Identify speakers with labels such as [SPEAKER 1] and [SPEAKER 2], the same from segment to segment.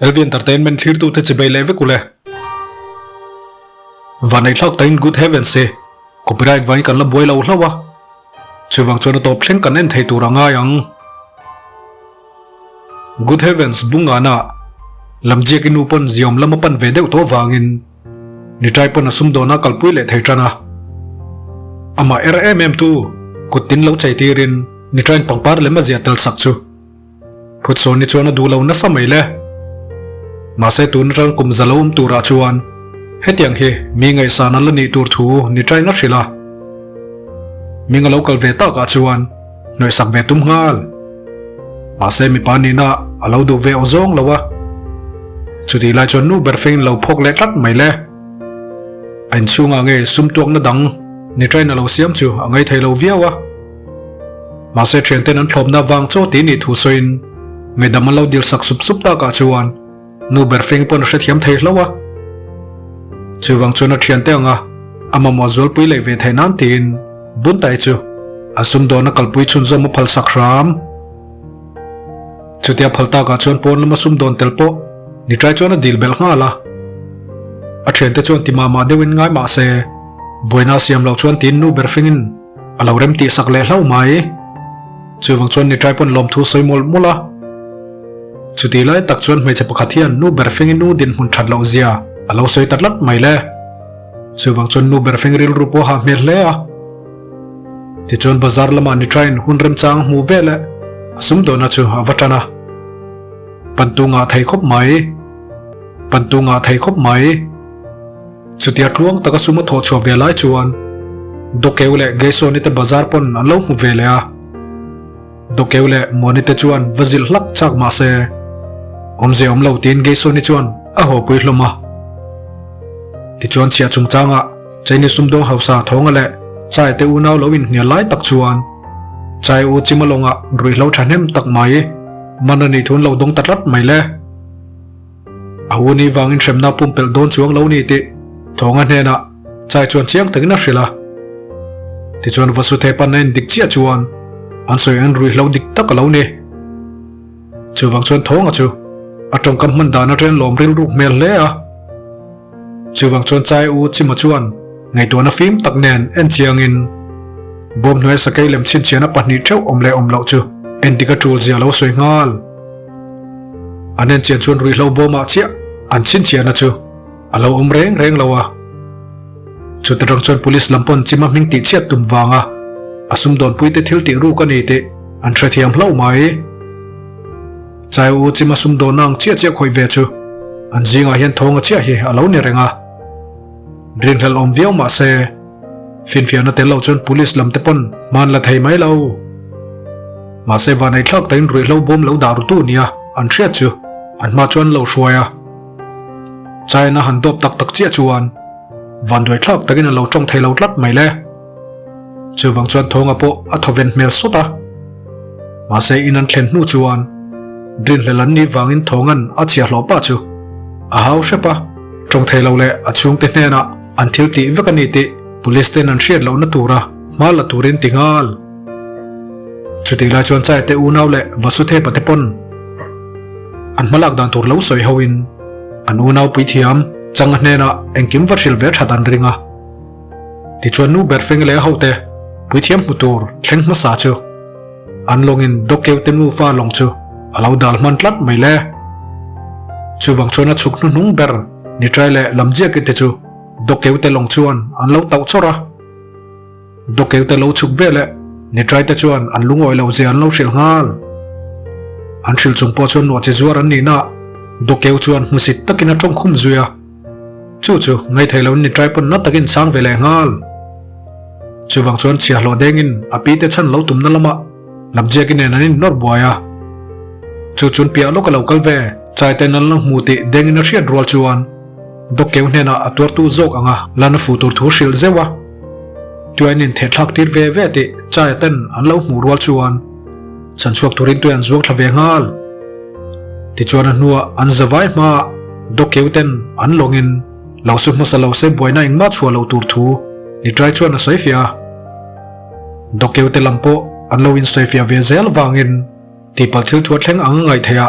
[SPEAKER 1] LV Entertainment thlirtute chibei leh vek ule. Vanneithlak takin Good Heavens hi copyright vangin kan la buai lo hlauh a, chuvang chuan a tawp thleng kan en thei tur a ngai ang. Good Heavens bungana Lamjiaki nu pawn ziawm lam a pan ve deuh tawh vangin Nitai pawn a sumdawn a kalpui leh thei tan a. Amah er em em tu kut tin lo chei tirin Nitain pangpar lem a ziah tel sak chu Phutsawn ni chuan a duh lo nasa mai le. Mahse tun atang kum za lo awm turah chuan hetiang hi mi ngaihsan an la nih tur thu Nitain a hrilh a. Ming a lo kal ve takah chuan hnawihsak ve tum nghal. Mahse mipa nihna a lo duh ve aw zawng lo a. Chutih lai chuan nu ber fengin lo phawk leh tlat mai le. A inchhungah nge sum tuakna dang ni train a lo siam chu a ngaithei lo viau a. Mahse thianten an thlawpna vang chaw tih nih thu sawiin ngaihdam an lo dil sak sup sup takah chuan nu ber feng pawn a hrethiam thei hlauh a. Chuvang chuan a thiante anga a mamawh zualpui leh ve theih nan tiin Buntai chu an sumdawn a kalpui chhunzawm a phal sak hram. Chutia phal takah chuan pawn lama sumdawn tel pawh Nitrai chuan a dil belh nghal a. A thiante chuan ti mah mah deuhin ngai mah se buaina siam loh chuan tiin nu ber fingin a lo rem tih sak leh hlauh mai. Chuvang chuan Nitrai pawn lawmthu sawi mawlh mawlh a. Chutih lai tak chuan hmeichhe pakhat hian nu ber fingin nu dinhmun that loh zia a lo sawi ta tlat mai le. Chuvang chuan nu ber fing rilru pawh a hah hmel hle a. Tichuan bazar lamah Nitrain hun remchang a hmuh vel e, a sumdawhna chu a va tan a. Pantu ngah thei khawp mai. Pantu ngah thei khawp mai. Chutia tluang taka sum a thawh chhuah ve lai chuan Dokeu leh Geisawni te bazar pawn an lo hmu ve leh a. Dokeu leh Muani te chuan va zilh hlak chak mah se awmze awm lo tiin Geisawni chuan a haw pui hlawm a. Tichuan chhiah chungchangah Chinese sumdawng hausa thawnga leh Chai te unau lo inhnial lai tak chuan Chai u Chimalawngah ruihhlo thahnem tak mai man a nih thun lo dawng ta tlat mai le. A u ni vangin hremna pumpelh dawn chuang lo ni tih thawnga hnenah Chai chuan chiang takin a hrilh a. Tichuan Vasuthe pan a endik chiah chuan an sawi ang ruihhlo dik tak a lo ni. Chuvang chuan thawnga chu a tawngkam hman dan atang lawm rilruk hmel hle a. Chuvang chuan Chai U Chima chuan ngaihtuahna fim tak nen en chiangin bawm hnuaia sakei lem chhinchhiahna pahnih theuh awm leh awm loh chu endik a tul zia lo sawi nghal. An en chian chuan ruihhlo bawmah chiah an chhinchhiahna chu a lo awm reng reng lo a. Chuta tang chuan police lam pawn Chima hming tih chhiat tum vanga a sumdawnpui te thil tih ruk a ni tih an hrethiam hlauh mai. Chai U Chima sumdawnna ang chiah chiah khawih ve chu an zingah hian thawnga chiah hi a lo ni reng a. Rinhlelh awm viau mah se finfiahna tel lo chuan police lam te pawn hman la thei mai lo. Mahse vanei thlak takin ruihhlo bawm lo dah rutu nia an hriat chu an hma chuan lo hruai a. China han dawp tak tak chiah chuan vanduai thlak takin a lo tawng thei lo tlat mai le. Chuvang chuan thawnga pawh a thawven hmel sawt a. Mahse in an thlen hnu chuan rinhlel an nih vangin thawngan a chhiahhlawh pah chu a hau hrep a. Tawng thei lo leh a chhungte hnenah an thil tih vek a ni tih police ten an hriat lohna tura hma la turin ti nghal. Chutih lai chuan Chaite unau leh Vasuthepa te pawn an hmalak dan tur lo sawi hoin an unau puithiam Changa hnenah engkim va hrilh ve that an ring a. Tichuan nu ber feng leh a hote puithiam hmu tur thleng hmasa chu an lawngin Dokeu te nufa lawng chu a lo dal hman tlat mai le. Chuvang chuan a chhuk hnuhnung ber Nitrai leh Lamziaki te chu Dokeu te lawng chuan an lo tauh chawrh a. Dokeu te lo chhuk veleh Nitrai te chuan an lungawi lo zia an lo hrilh nghal. An hrilh chung pawh chuan nuah chi zuar an nihna Dokeu chuan hmusit takin a tawng khum zui a. Chu chu ngaithei lo Nitrai pawn na takin chhang ve leh nghal. Chuvang chuan chhiahhlawh dengin a pi te chhan lo tumna lamah Lamziaki nen an innawr buai a. Chu chun piah lawk a lo kal ve, Chai ten an lo hmu tih dengin a hriat rual chuan Dokeu hnenah a tuartu zawk anga lan a fuh tur thu hrilh zeuh a. Tuiain in thehthlak tir ve ve tih Chaia ten an lo hmuh rual chuan chhanchhuak turin tuai an zuang thla ve nghal. Tichuan a hnuah an zavai hmaah Dokeu ten an lawngin lo su hmasa lo se buaina engmah chhuah lo tur thu Nitrai chuan a sawi fiah a. Dokeu te lam pawh an lo insawi fiah ve zel vangin tihpalh thil thu a thleng ang a ngaih theih a.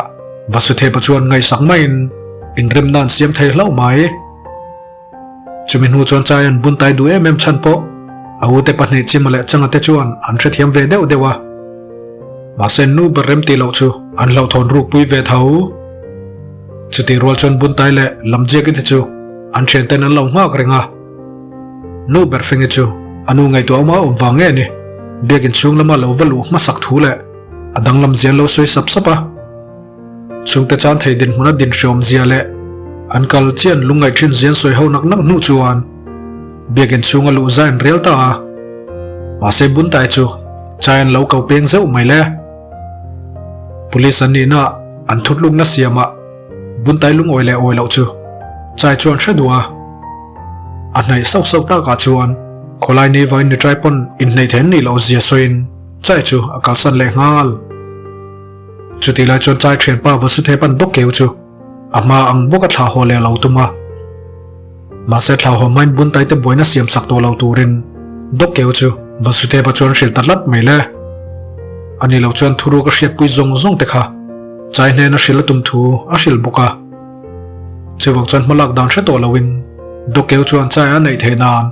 [SPEAKER 1] Vasuthepa chuan ngaihsak maiin inremna an siam thei hlauh mai. Chumi hnu chuan chai an bun tai duh em em chhan pawh a ute pahnih Chima leh Changa te chuan an hrethiam ve deuh deuh a. Mahse nu ber rem tih loh chu an hlauhthawn rukpui ve tho. Chutih rual chuan bun tai leh Lamjiaki te chu an thianten an lo nghak reng a. Nu ber Fengi chu a nu ngaihtuah awma awm vang nge ni biakin chhung lama lo va luh hmasak thu leh a danglam zia an lo sawi sap sap a. Chhungte chan thei dinhmuna din hreawm zia leh an kal chian lungngaih thin zian sawi ho nak nak hnu chuan biakin chhunga luh zai an rel ta a. Mahse Buntai chu chai an lo ko peng zeuh mai le. Police an nihna an thutlukna siamah Buntai lungawi leh awi loh chu chai chuan hre duh a. A hnaih sauh sauh takah chuan khawlai ni vain ni trai pawn inhneih theih an nih loh zia sawiin chai chu a kalsan leh nghal. Chutih lai chuan chai thianpa Vasuthepan bawk keu chu a hma ang bawk a thlah haw leh lo tum a. Mahse thlah haw hmain Buntai te buaina siam sak tawh lo turin Dawk keu chu Vasuthepa chuan hrilh ta tlat mai le. Ani lo chuan thuruk a hriatpui zawng zawng te kha chai hnena hrilh a tum thu a hrilh bawk a. Chuvang chuan hmalak dan hre tawh loin Dawk keu chuan chai a neih theih nan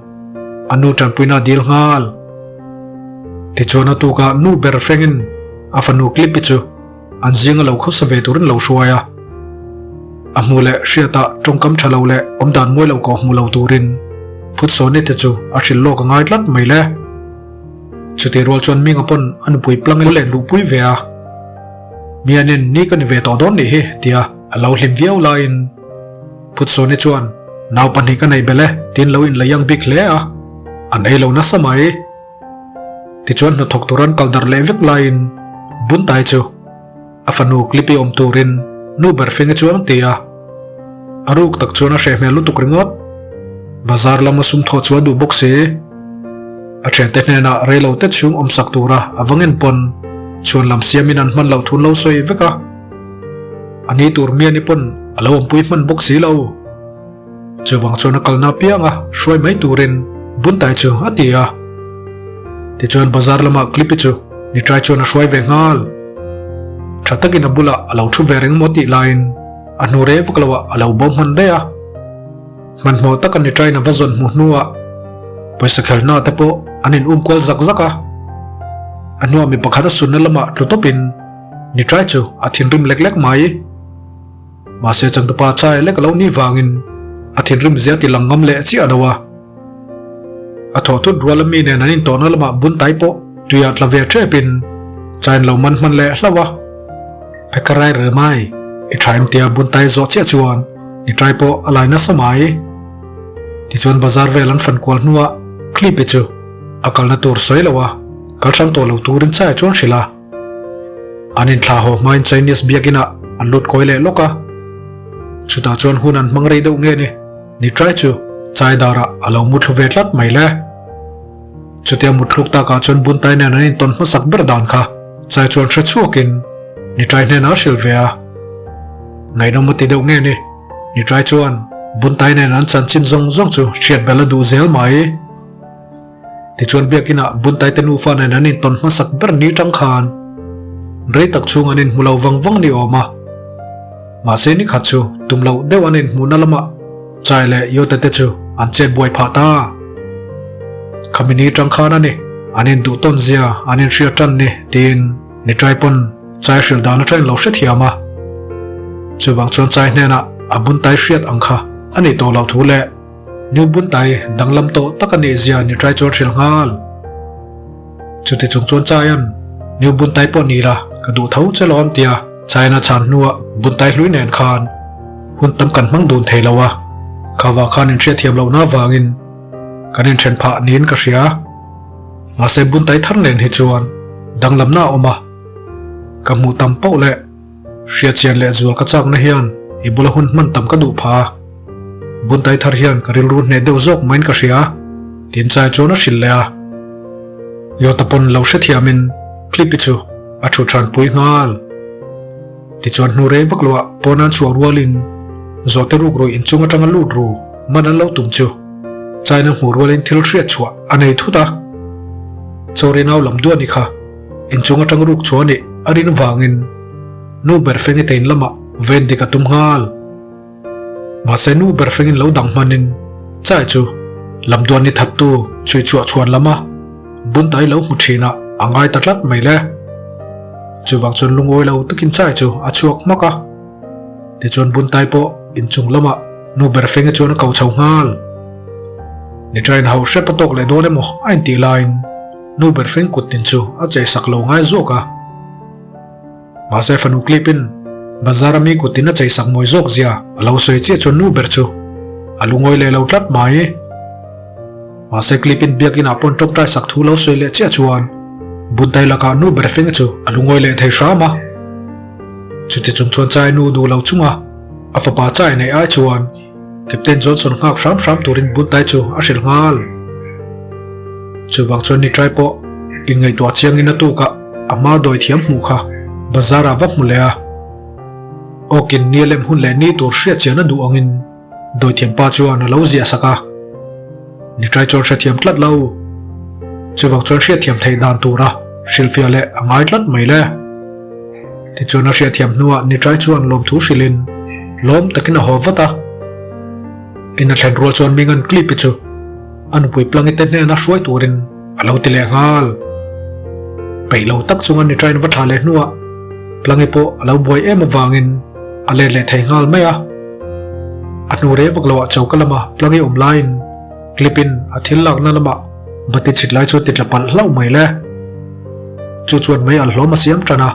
[SPEAKER 1] a nu tanpuina a dil nghal. Tichuan a tukah nu ber fengin A fanu Clippy chu an zinga lo khawsa ve turin lo hruai a. A hmu leh hriatah tawngkam tha lo leh awmdan mawi lo kawh hmu lo turin Phutsawni te chu a hrilh lawk a ngai tlat mai le. Chutih rual chuan Minga pawn a nupui plangin a len luhpui ve a. Mianin ni ka ni ve tawh dawn nih hi tia a lo hlim viau laiin Phutsawni chuan nau pahnih ka nei belh e tiin lo inla iang bik hle a, an ei lo nasa mai. Tichuan hnathawk tur an kal darh leh vek laiin Buntai chu a fanu Clippy awm turin nu ber fing a chuang ti a. A ruk tak chuan a hreh hmel lutuk ringawt. Bazar lama sum thawh chu a duh bawk si. A thiante hnenah reilo te chhung awm sak tura a va ngen pawn chhuan lam siamin an hman loh thun lo sawi vek a. A ni tur miani pawn a lo awmpui hman bawk si lo. Chuvang chuan a kalna apianga hruai mai turin Buntai chu a ti a. Tichuan bazar lamah Clippy chu Nitrai chuan a hruai ve nghal. Tha takin a bulah a lo thu ve reng maw tih laiin a hnu rei vak loah a lo bo hman daih a. Hmanhmawh taka Nitraiin a va zawn hmuh hnuah pawisa khelhna te pawh an in um kual zak zak a. A hnuah mi pakhat a sunna lamah tlu tawpin Nitrai chu a thinrim lek lek mai. Mahse changtupa chai lek a lo nih vangin a thinrim zia ti lang ngam leh chiah lo a. A thawh thut rual a mi nen an intawhna lamah bun tai pawh tuiah tla ve tepin chain lo man hman leh hlauh a. Phekarai rel mai, i tha em tia bun tai zawh chiah chuan i tai pawh a lai nasa mai. Tichuan bazar vel an fan kual hnuah Clip-i chu a kalna tur sawi lo a, kal hrang tawh lo turin chai chuan hrilh a. An inthlah haw hmain Chinese biakinah an lut kawi leh lawk a. Chutah chuan hun an hmang rei deuh nge ni, ni trai chu chai darah a lo muthlu ve tlat mai le. Chutia mutthluk takah chuan Buntai nen an intawn hmasak ber dan kha chai chuan hre chhuakin ni trai hnenah a hrilh ve a. Ngaihnawm a ti deuh nge ni, ni trai chuan Buntai nen an chanchin zawng zawng chu hriat belh a duh zel mai. Tichuan biakinah Buntaite nufa nen an intawn hmasak ber ni tang khan rei tak chhung an inhmu lo vang vang ni awm a. Mahse ni khat chu tum loh deuh an inhmuhna lamah Chai leh Yote te chu an chet buai phah ta. Khami ni tang khan a ni, an induh tawn zia an inhriat tan ni tiin ni trai pawn Chai hrilh dan atangin lo hrethiam a. Chuvang chuan Chai hnenah a Buntai hriat ang kha a nih tawh loh thu leh New Buntai danglam tawh tak a nih zia ni trai chuan hrilh nghal. Chuti chung chuan Chaian, New Buntai pawh ni la, ka duh tho che lawm tia China chhan hnuah Buntai hlui nen khan hun tam kan hmang dun thei lo a, kha vang khan inhriatthiam lohna avangin kan inthen phah niin ka hria. Mahse Buntai thar nen hi chuan danglamna a awm a, ka hmuh tam pauh leh Hriatchian leh zual ka chakna hian i bula hun hman tam ka duh pha a, Buntai thar hian ka rilru hneh deuh zawk maiin ka hria, tiin chai chuan a hrilh leh a. Yota pawn lo hrethiamin Clippy chu a thu than pui nghal. Tichuan hnu rei vak loah pawn an chhuah rualin zawhte ruk ruih inchung atanga lut ru man an lo tum chu China hmuh rualin thil hriat chhuah a nei thut a. Chawri nau lam duah ni kha. Inchung atang ruk chu a nih a rin vangin nu ber feng i tein lamah Va endik a tum nghal. Mahse nu ber fengin lo dang hmanin chai chu lamduan ni thattu chhui chhuah chhuan lama buntai lo hmu thinah a ngai ta tlat mai le. Chuvang chuan lungawi lo takin chai chu a chhuak hmak a. Tichuan buntai pawh inchung lamah nu ber fenga chuan a ko chho nghal. Ni train ho hrep a tawk leh dawn emaw a intih laiin nu ber feng kut tin chu a cheisak lo ngai zawk a. Mahse fanu clip in bazar a mi kut in a cheisak mawi zawk zia a lo sawi chiah chuan nu ber chu a lungawi leh lo tlat mai. Mahse clip in biakin ah pawn tawngtai sak thu lo sawi leh chiah chuan buntai lakah nu ber feng chu a lungawi leh thei hram a. Chuti chung chuan chai nu duh lo chunga a fapa chai neih ai chuan Captain Johnson nghak hram hram turin buntai chu a hrilh nghal. Chuvang chuan Nitrai pawh inngaihtuah chiangin a tukah a hma dawi thiam hmuh kha bazar ah va hmu leh a. Awkin ni a lem hun leh ni tur hriat chian a duh angin dawithiam pa chuan a lo ziah sak a. Nitrai chuan hrethiam tlat lo. Chuvang chuan hriatthiam theih dan tura hrilhfiah leh a ngai tlat mai le. Tichuan a hriatthiam hnuah Nitrai chuan lawmthu hrilhin lawm takin a haw vat a. In a thlen rual chuan Mingan Clip-i chu a nupui Plangi te hnena hruai turin a lo ti leh nghal. Peih lo tak chunga Nitrain va thlah leh hnuah Plangi pawh a lo buai em avangin a let leh thei nghal mai a. A hnu rei vak loah choka lama Plangi awm laiin Clip-in a thil lakna lamah bati chhit lai chu a ti tla palh hlauh mai le. Chu chuan mei alh hlawm a siam tan a.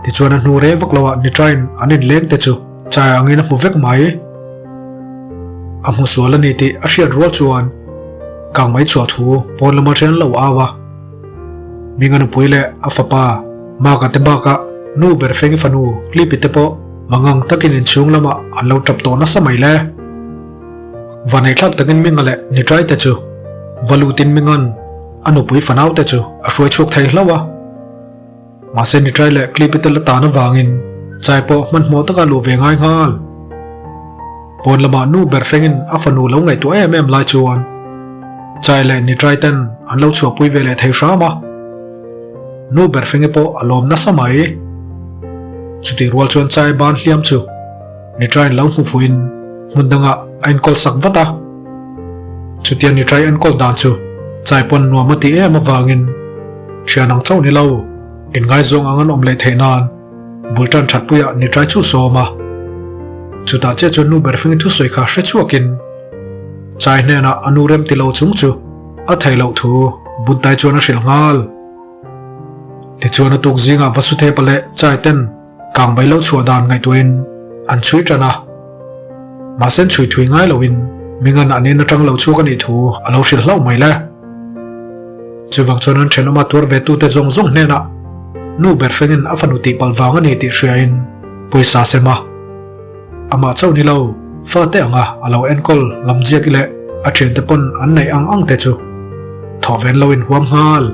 [SPEAKER 1] Tichuan a hnu rei vak loah Nitrain an inleng te chu chai angin a hmu vek mai. A hmu sual a ni tih a hriat rual chuan kang mai chhuah thu pawn lama ṭhen lo au a. Minga nupui leh a fapa Maka te bakah nu ber Fengi fanu Clipi te pawh mangang takin inchhung lamah an lo ṭap tawh nasa mai le. Vaneihthlak takin Minga leh Nitrai te chu va lutin Minga'n a nupui fanau te chu a hruai chhuak thei hlauh a. Mahse Nitrai leh Clipi te la tan avangin chai pawh hmanhmawh taka luh ve ngai nghal. Pawn lamah nu ber fengin a fanu lo ngaihtuah em em lai chuan Chai leh Nitrai ten an lo chhuahpui ve leh thei hram a. Nu ber fengi pawh a lawm nasa mai. Chutih rual chuan Chai ban hliam chu Nitrain lo hmu fuhin hmun dangah a enkawl sak vat a. Chutia Nitrai enkawl dan chu Chai pawn nuam a tih em avangin thian ang chauh ni lo, inngaizawng ang an awm leh theih nan bul tan that puiah Nitrai chu sawm a. Chutah chiah chuan nu ber fing thusawi kha hre chhuakin Chai hnenah a nu rem ti lo chung chu a theih loh thu Buntai chuan a hrilh nghal. Tichuan a tuk zingah Vasuthepa leh Chai ten Kang mai lo chhuah dan ngaihtuahin an chhui tan a, mahse an chhui thui ngai loin Mingan an in atang lo chhuak a nih thu a lo hrilh hlauh mai le. Chuvang chuan an thenawma tuar ve tute zawng zawng hnenah nu ber fengin a fanu tihpalh vang a ni tih hriain pawisa sem a. Amah chauh ni lo, fate anga a lo enkawl lam ziak leh a thiante pawn an neih ang ang te chu thawh ven lo inhuam nghal.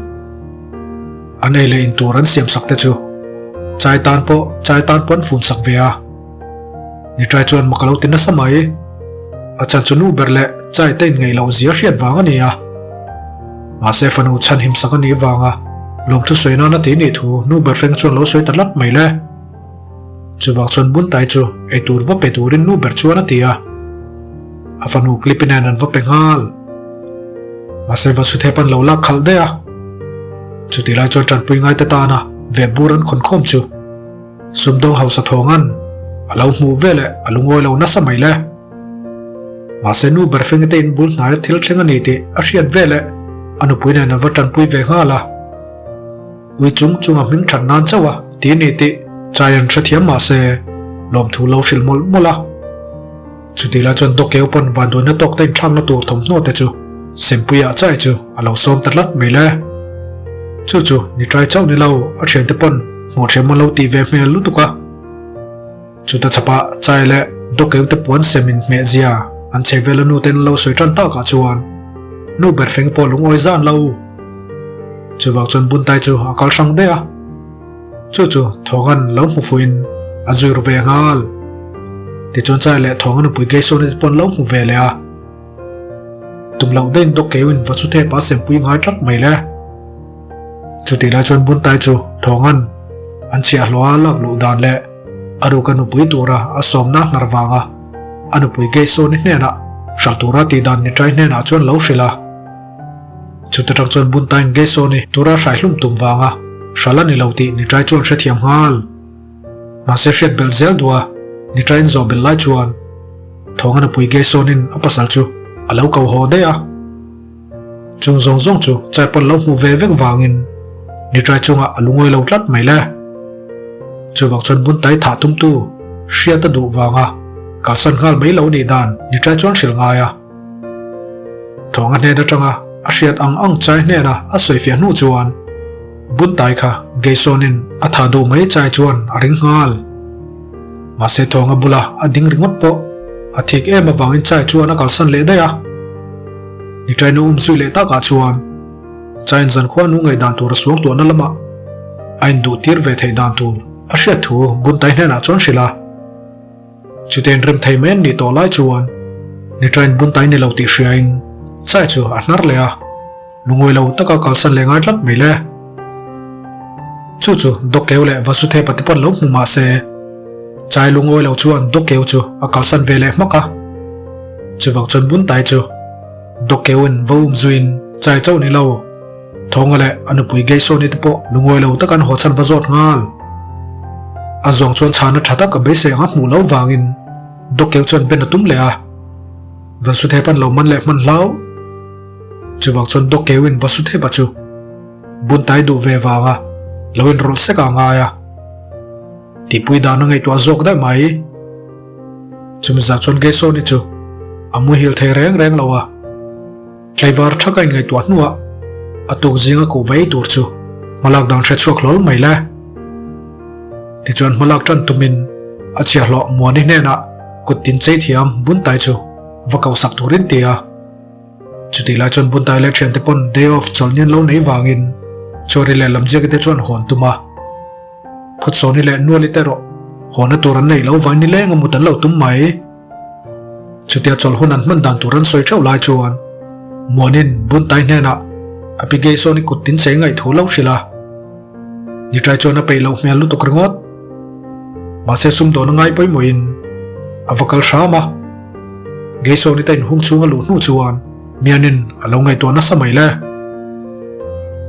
[SPEAKER 1] An ei leh in tur an siam sak te chu chai tan pawh chai tan pawh an fun sak ve a. Nitrai chuan mak a lo ti nasa mai. A chan chu nu ber leh chai te inngeih loh zia hriat vang a ni a. Mahse fanu chhan him sak a nih vanga lawmthu sawi nan a ti nih thu nu ber feng chuan lo sawi ta tlat mai le. Chuvang chuan Buntai chu ei tur va pe turin nu ber chuan a ti a. A fanu Clippy nen an va pe nghal. Mahse Vasuthepan lo lak khalh daih a. Chutih lai chuan tanpui ngaite tana ve bur an khawn khawm chu sumdawng hausa thawngan a lo hmuh ve leh a lungawi lo nasa mai le. Mahse nu ber fengte in bul hnaia thil thleng a ni tih a hriat ve leh a nupui nen an va tanpui ve nghal a. Ui chung chunga hming that nan chauh a ti ni tih chai an hrethiam mahse lawmthu lo hrilh mawlh mawlh a. Chutih lai chuan Dawkeu pawn vanduaina tawk te inthlakna tur thawmhnaw te chu Sempuia chai chu a lo sawm ta tlat mai le. Chu chu ni trai chauh ni lo a thiante pawn hmuh ṭhiam an lo tih ve hmel lutuk a. Chuta chhapah chai leh Dawkeu te puan sem in hmeh zia an chhe vel a nu ten lo sawi tan takah chuan nu ber feng pawh lungawi zan lo. Chuvang chuan Buntai chu a kal hrang daih a. Chu chu Thawngan lo hmu fuhin a zui ru ve nghal. Tichuan Chai leh Thawnga nupui Geisawni te pawn lo hmu ve leh a. Tum loh deuhin Dawkkeuin va chu thep a sempui ngai tlat mai le. Chutih lai chuan Buntai chu Thawngan an chhiahhlawh a lak luh dan leh. A ruka nupui tura a sawmna hnar vanga a nupui Geisoni hnenah hralh tura tihdan Nitrai hnenah chuan lo hrilh a. Chuta tang chuan Buntain Geisoni tura hraihlum tum vanga hralh a ni lo tih Nitrai chuan hrethiam nghal. Mahse hriat belh zel duh a, Nitrain zawh belh lai chuan Thawnga nupui Geisonin a pasal chu a lo ko haw daih a. Chung zawng zawng chu chai pawn lo hmuh ve vek vangin Nitrai chungah a lungawi lo tlat mai le. Chuvang chuan Buntai thah tumtu hriat a duh vanga kalsan nghal mai lo nih dan Nitrai chuan hrilh ngai a. Thawnga hnen atanga a hriat ang ang chai hnena a sawifiah hnu chuan Buntai kha Geisonin a thah duh mai chai chuan a ring nghal. Mahse Thawnga bula a ding ringawt pawh a thik em avangin chai chuan a kalsan leh daih a. Nitraina um zui leh takah chuan Chain zankhua nu ngaihdan tur a suang tuahna lamah a induh tir ve theih dan tur a hriat thu Buntai hnenah chuan hrilh a. Chute inrem thei mai an nih tawh lai chuan Nitrain Buntai ni lo tih hriain Chai chu a hnar leh a. Lungawi lo taka kalsan leh ngai tlat mai le. Chu chu Dawkkeu leh Vasuthepa te pawn lo hmu mah se, Chai lungawi lo chuan Dawkkeu chu a kalsan ve leh hmak a. Chuvang chuan Buntai chu Dawkkeuin va um zuiin Chai chauh ni lo, Thawnga leh a nupui Geisawni te pawh lungawi lo taka an haw chhan va zawt nghal. A zawng chuan chhana tha tak a beisei ang a hmuh loh vangin Dawkkeu chuan ben a tum leh a. Vasuthepa'n lo man leh hman hlau. Chuvang chuan Dawkkeuin Vasuthepa chu Buntai duh ve vanga lo inrawlh sek a ngai a, tihpui dan a ngaihtuah zawk daih mai. Chumi zah chuan Geisawni chu a muhil thei reng reng lo a, tlaivar thaka inngaihtuah hnuah a tuk zinga kuh va ei tur chu hmalak dan hre chhuak hlawl mai le. Tichuan hmalak tan tumin a chhiahhlawh Muani hnenah kut tin chei thiam Buntai chu va kosak turin ti a. Chutih lai chuan Buntai leh thiante pawn day off chawlhnian lo nei vangin Chawri leh Lamziaki te chuan hawn tum a. Phutsawni leh Nuali te erawh hawnna tur an neih loh vangin nileng a mut an lo tum mai. Chutia chawlh hun an hman dan tur an sawi theuh lai chuan Muanin Buntai hnenah a pi Geisawni kut tin chei ngaih thu lo hrilh a. Nitrai chuan a peih loh hmel lutuk ringawt. Mahse sumdawn a ngai pawimawhin a va kal hram a. Geisawni te inhung chhung a luh hnu chuan Mianin a lo ngaihtuah nasa mai le.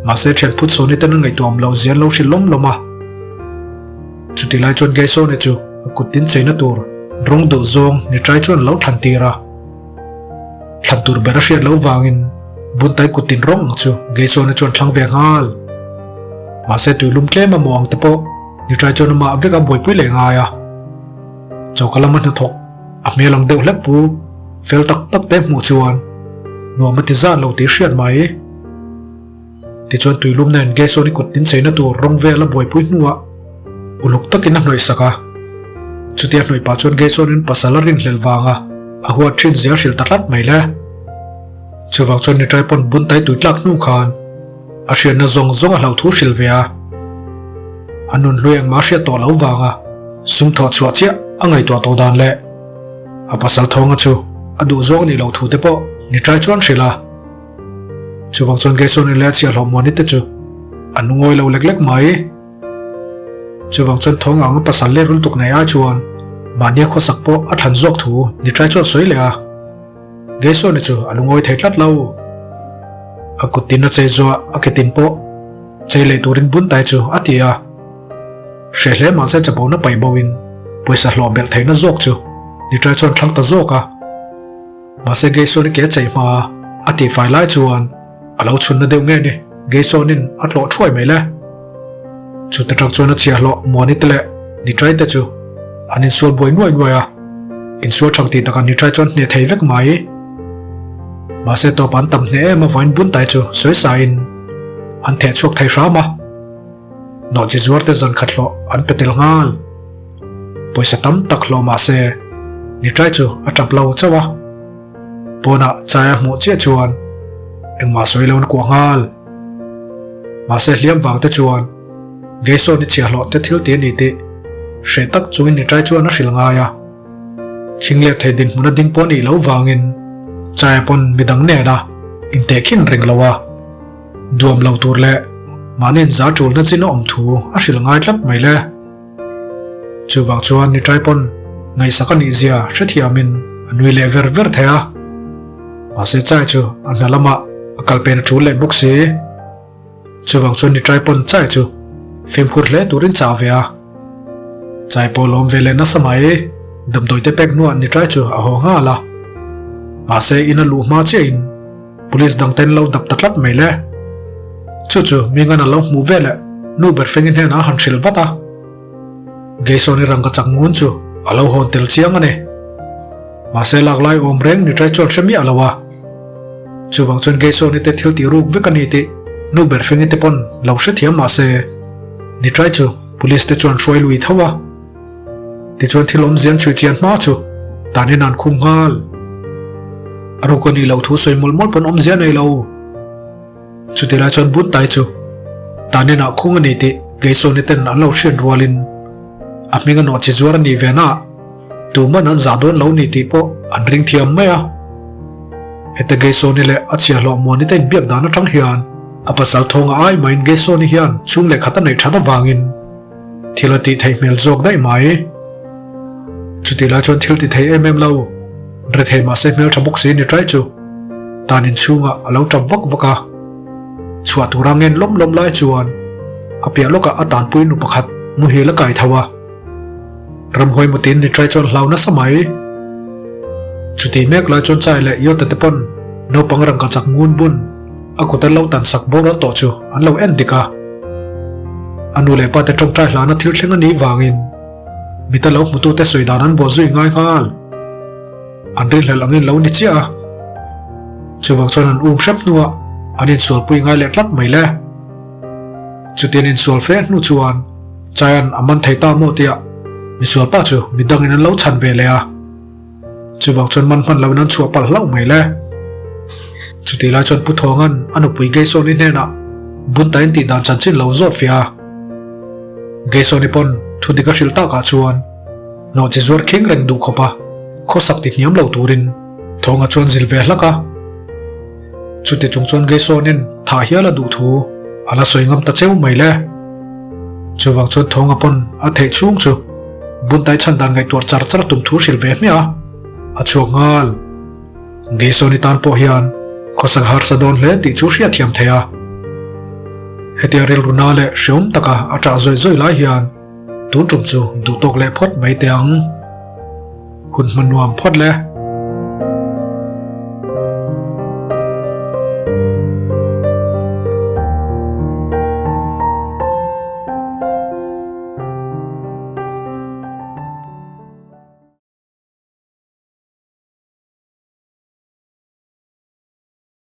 [SPEAKER 1] Mahse thian Phutsawni ten an ngaihtuah awm loh zia an lo hrilh lawm lawm a. Chutih lai chuan Geisawni chu a kut tin cheina tur rawng duh zawng nitrai chuan a lo thlan tir a. Thlan tur ber a hriat loh vangin Buntai kut tin rawng ang chu Geisawni chuan thlang ve nghal. Mahse tuilum tlem a maw ang te pawh nitrai chuan amah vek a buaipui leh ngai a. Choka lama hnathawk a hmel ang deuh hlek pu fel tak tak te hmuh chuan nuam a ti zan lo tih hriat mai. Tichuan tuilum nen Geisawni kut tin cheina tur rawng vel a buaipui hnuah uluk takin a hnawih sak a. Chutia hnawih pah chuan Geisawnin pasal a rinhlelh vanga a huat thin zia a hrilh ta tlat mai le. Chuvang chuan Nitrai pawn Buntai tui tlak hnu khan a hriatna zawng zawng a hlauh thu hrilh ve a. A nun hlui engmah a hriat tawh loh vanga sum thawh chhuah chiah a ngaihtuah tawh dan leh a pasal thawnga chu a duh zawng a nih loh thu te pawh Nitrai chuan hrilh a. Chuvang chuan Geisawni leh a chhiahhlawh Muani te chu an lungawi lo lek lek mai. Chuvang chuan thawng ang a pasal leh rultuk nei ai chuan mahnia khawsak pawh a thlan zawk thu Nitrai chuan sawi leh a. Geisawni chu a lungawi thei tlat lo. A kut tin a chei zuah a ke tin pawh chei leh turin Buntai chu a ti a. Hreh hle mahse chapona paih bo in pawisa hlawh belh theihna zawk chu Nitrai chuan thlang ta zawk a. Mahse Geisawni ke chei hma a tihfai lai chuan a lo chhunna deuh nge ni, Geisawnin a tlawh thuai mai le. Chuta tang chuan a chhiahhlawh Muani te leh Nitrai te chu an insual buai nuai nuai a, insual thang tih takah Nitrai chuan hneh thei vek mai. Mahse tawp an tam hneh em avain Buntai chu sawi sain an theh chhuak thei hram a, nawhchi zuar te zan khat hlawh an pe tel nghal. Pawisa tam tak hlawh mah se Nitrai chu a tap lo chauh a, pawnah chai a hmuh chiah chuan engmah sawi lo na kuah nghal. Mahse hliam vang te chuan Geisawn i chhiahhlawh te thil ti a ni tih hreh tak chungin Nitrai chuan a hrilh ngai a. Khing leh thei dinhmun a ding pawh a nih loh vangin chai pawn midang nena intehkhin reng lo a. Duam lo tur leh mahni inzar tulna chin a awm thu a hrilh ngai tlat mai le. Chuvang chuan Nitrai pawn ngaihsak a nih zia hrethiamin a nui leh ver ver thei a. Mahse Chai chu a hna lamah a kal pen a tul leh bawk si. Chuvang chuan Nitrai pawn Chai chu fimkhur hle turin chah ve a. Chai pawh lawm ve leh nasa mai. Damdawi te pek hnuah Nitrai chu a haw nghal a. Mahse in a luh hma chiahin Police dang ten lo dap ta tlat mai le. Chu chu Mingan a lo hmuh ve leh nu ber fengin hnenah a han hrilh vat a. Geisawni rang ka chak ngun chu a lo hawn tel chiang a ni. Mahse lak lai awm reng ni trai chuan hre miah lo a. Chuvang chuan Geisawni te thil tih ruk vek a ni tih nu ber fengi te pawn lo hrethiam mahse ni trai chu police te chuan hruai lui tho a. Tichuan thil awmzian chhui chian hma chu tanin an khum nghal. A ruk a nih loh thu sawi mawlh mawlh pawn awmzia nei lo. Chuti lai chuan Buntai chu tanin ah khung a ni tih Geisawni ten an lo hriat rualin a hming a nawh chi zuar a nih ve na tuman an zah dawn lo ni tih pawh an ring thiam mai a. Heta Geisawni leh a chhiahhlawh Muani te inbiak dan atang hian a pasal thawng a ai maiin Geisawni hian chhung leh khat a neih that avangin Thil a tih theih hmel zawk daih mai. Chutih lai chuan thil ti thei em em lo. Rethei mahse hmeltha bawk si ni trai chu tan inchhungah a lo tap vak vak a. Chhuah tura ngen lawm lawm lai chuan a piah lawkah a tanpui nu pakhat muhil a kai tho a. Ramhuai mutin ni trai chuan hlau nasa mai. Chutih mek lai chuan Chai leh Yota te pawn naupang rangka chak ngun bun A kut an lo tan sak boral tawh chu an lo en dik a. A nu leh pa te tawngtai hlana thil thleng a nih vangin mita lo hmutute sawi dan an buah zui ngai nghal. An rinhlelh angin lo ni chiah a. Chuvang chuan an um hrep hnuah an insualpui ngai leh tlat mai le. Chutian insual fe hnu chuan Chaian a man thei ta maw tia misualpa chu midangin an lo chhan ve leh a. Chuvang chuan man hman loin an chhuah palh hlauh mai le. Chutih lai chuan Pu Thawnga'n a nupui Geisawni hnenah Bunta in tih dan chanchin lo zawt fiah a. Geisawni pawn thu dik a hrilh takah chuan hnawh chi zuar khing reng duh khawp a, khawsak ti hniam lo turin Thawnga chuan zil ve hlak a. Chuti chung chuan Geisawnin thah hial a duh thu a la sawi ngam ta cheu mai le. Chuvang chuan Thawnga pawn a theih chhung chu Buntai chhan dan ngaihtuah char char tum thu hrilh ve hmiah a, a chhuak nghal. Geisawni tan pawh hian khawsak harsa dawn hle tih chu hriatthiam thei a. Hetia rilru na leh hreawm taka a ṭah zawih zawih lai hian tun ṭum chu duhtawk leh phawt mai teh ang. Hun hma nuam phawt le.